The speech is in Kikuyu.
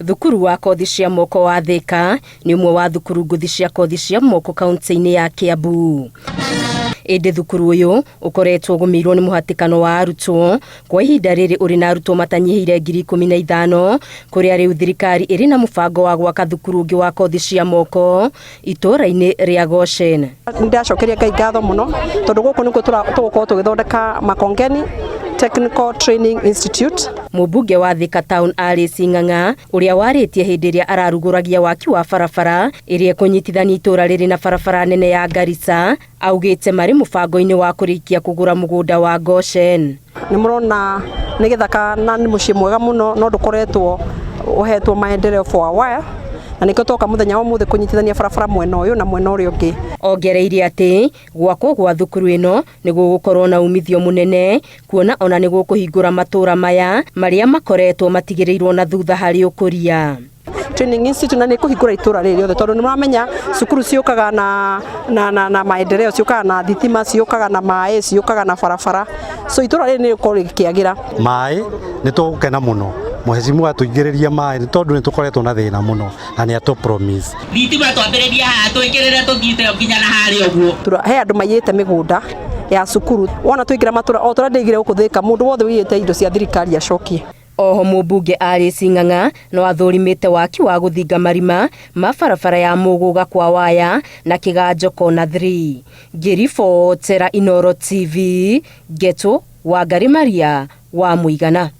Thukuru wa kothi cia moko wa Thika nĩ ũmwe wa thukuru ngũthi cia kothi cia moko kaunti-inĩ ya Kiambu. Ĩndĩ thukuru ũyũ ũkoretwo ũgũmĩirwo nĩ mũhatĩkano wa arutwo kwa ihinda rĩrĩ ũrĩ na arutwo matanyihĩire 15,000, kũrĩa rĩu thirikari ĩrĩ na mũbango wa gwaka thukuru ũngĩ wa kothi cia moko itũũra-inĩ rĩa Goshen. Nĩndacokeria Ngai ngatho mũno tondũ gũkũ nĩkuo tũgũkorwo tũgĩthondeka Makongeni Technical Training Institute. Mũmbunge wa Thika Town Alice Ng'ang'a ũrĩa warĩtie hĩndĩ ĩrĩa ararugũragia waki wa barabara ĩrĩa ĩkũnyitithania itũũra rĩrĩ na barabara nene ya Garissa, augĩte marĩ mũbango-inĩ wa kũrĩkia kũgũra mũgũnda wa Goshen. Nĩ mũrona nĩ gĩthaka na nĩ mũciĩ mwega mũno, no ndũkoretwo ũhetwo maendeleo for a while, na nĩkĩo twoka mũthenya wa ũmũthĩ kũnyitithania barabara mwena ũyũ na mwena ũrĩa ũngĩ. Ongereire atĩ gwakwo gwa thukuru ĩno nĩ gũgũkorwo na umithio mũnene, kuona ona nĩ gũkũhingũra matũũra maya marĩa makoretwo matigĩrĩirwo na thutha harĩ ũkũria. Training Institute na nĩ kũhingũra itũra rĩrĩ rĩothe, tondũ nĩ mũramenya cukuru ciũkaga na maendeleo, ciũkaga na thitima, ciũkaga na maĩ, ciũkaga na barabara, so itũra rĩrĩ nĩ rĩgũkorwo rĩkĩagĩra. Maĩ nĩ tũgũkena mũno mũhecimu atũingĩrĩria maĩ, nĩ tondũ nĩ tũkoretwo na thĩna mũno na nĩ atũ promise. Thitima twambĩrĩria haha twĩkĩrĩre tũthiĩte nginya na harĩa ũguo. He andũ maiyĩte mĩgũnda ya cukuru, wona twaingĩra matũra o tũrĩa ndĩigire gũkũ Thĩka, mũndũ wothe ũiyĩte indo cia thirikari acokie. Oho mũmbunge Alice Ng'ang'a no athũrimĩte waki wa gũthinga marima ma barabara ya Mũgũga kwa Waya na Kĩganjo Kona 3. Ngĩribotera Inooro TV, Ngetũ Wangari Maria wa Mũigana.